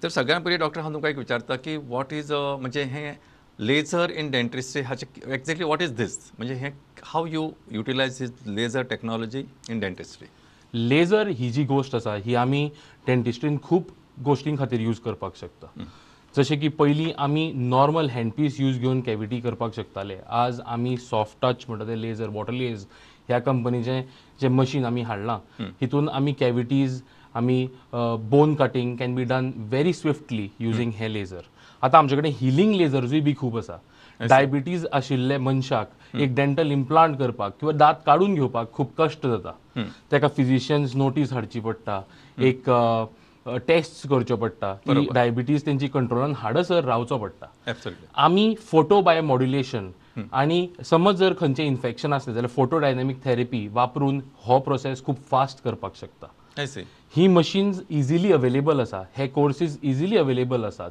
तर सगळ्यां पयलीं डॉक्टर हांव तुमकां एक विचारता की what is म्हणजे हें लेझर इन डेंटिस्ट्री हाचे एक्झॅक्टली what is these, म्हणजे हें how you utilize this laser technology in dentistry? Laser ही जी गोश्ट आसा ही आमी डेंटिस्ट्रीन खूब गोश्टीं खातीर यूज करपाक शकता. जशें की पयलीं आमी नॉर्मल हँडपीस यूज घेवन कॅविटी करपाक शकताले, आज आमी सॉफ्ट टच म्हणटा ते लेझर, वॉटर लेज ह्या कंपनीचें जें मशीन आमी हाडलां, हितून आमी कॅविटीज, आमी bone cutting can be done very swiftly using hey laser. आतां आमचे कडेन हिलींग लेझर्सूय बी खूब आसा. डायबिटीज आशिल्ले मनशाक एक डेंटल इम्प्लांट करपाक किंवा दांत काडून घेवपाक खूब कश्ट जाता, ताका फिजिशियन्स नोटीस हाडची पडटा, एक टेस्ट करच्यो पडटा, ती डायबिटीज तेंची कंट्रोलान हाडसर रावचो पडटा. आमी फोटो बाय मॉड्युलेशन आनी समज जर खंयचें इन्फेक्शन आसलें जाल्यार फोटो डायनॅमीक थेरपी वापरून हो प्रोसेस खूब फास्ट करपाक शकता. ही मशीन्स इझिली अवेलेबल आसा, हे कोर्सीस इझिली अवेलेबल आसात.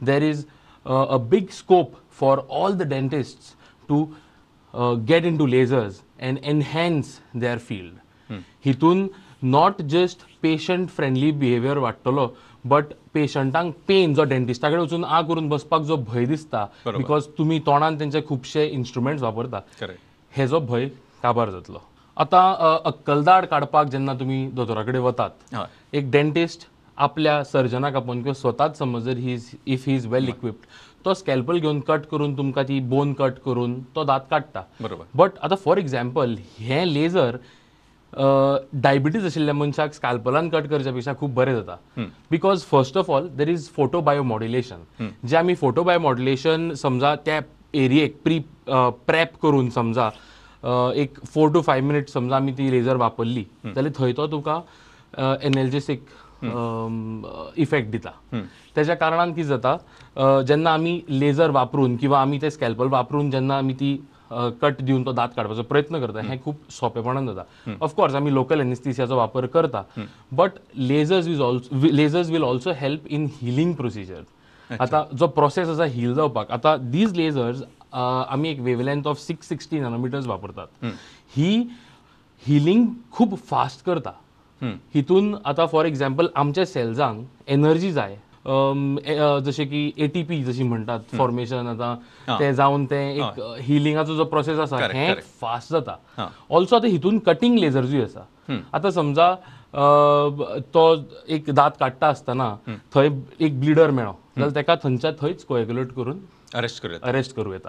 There is a big scope for all the dentists to get into lasers and enhance their field. हितून not just patient friendly behaviour वाडटलो, बट पेशंटांक पेन जो डेंटिस्टा कडेन वचून आ करून बसपाक जो भंय दिसता, because तुमी तोंडान तेंचे खुबशे इन्स्ट्रुमेंट्स वापरता, हेजो भंय काबार जातलो. आतां अक्कलदाड काडपाक जेन्ना तुमी दोतोरा कडेन वतात, एक डेंटिस्ट आपल्या सर्जनाक आपोवन किंवा स्वताच समज जर he is if he is well equipped, तो स्कॅल्पल घेवन कट करून तुमकां ती बोन कट करून तो दांत काडटा. बट आतां फॉर एग्जाम्पल हें लेझर डायबिटीज आशिल्ल्या मनशाक स्काल्पलान कट करच्या पेक्षा खूब बरें जाता, because first of all there is photo biomodulation. जे आमी फोटो बायोमॉड्युलेशन समजा त्या एरियेक प्रेप करून समजा एक 4 to 5 minutes समजा आमी ती लेझर वापरली जाल्यार थंय तो तुका एनर्जेसीक इफेक्ट दिता. तेज्या कारणान कितें जाता, जेन्ना आमी लेझर वापरून किंवा आमी ते स्कॅल्पल वापरून जेन्ना आमी ती कट दिवन तो दांत काडपाचो प्रयत्न करता, हें खूब सोंपेपणान जाता. ऑफकोर्स आमी लोकल एनेस्थीसियाचो वापर करता, but lasers will also help in healing procedure. आतां जो प्रोसेस आसा हील जावपाक, आतां these lasers आमी एक वेवलेंथ ऑफ 660 नॅनोमिटर्स वापरतात, ही हिलींग खूब फास्ट करता. हितून आतां फॉर एग्जाम्पल आमच्या सेल्सांक एनर्जी जाय, जशें की ATP जशी म्हणटात फॉर्मेशन, आतां तें जावन तें एक हिलिंगाचो जो प्रोसेस आसा हें फास्ट जाता. ऑल्सो आतां हितून कटींग लेझर्सूय आसा. आतां समजा तो एक दांत काडटा आसतना थंय एक ब्लिडर मेळ्ळो जाल्यार ताका थंयच्या थंयच कोएग्युलेट करून अरेस्ट करूं येता.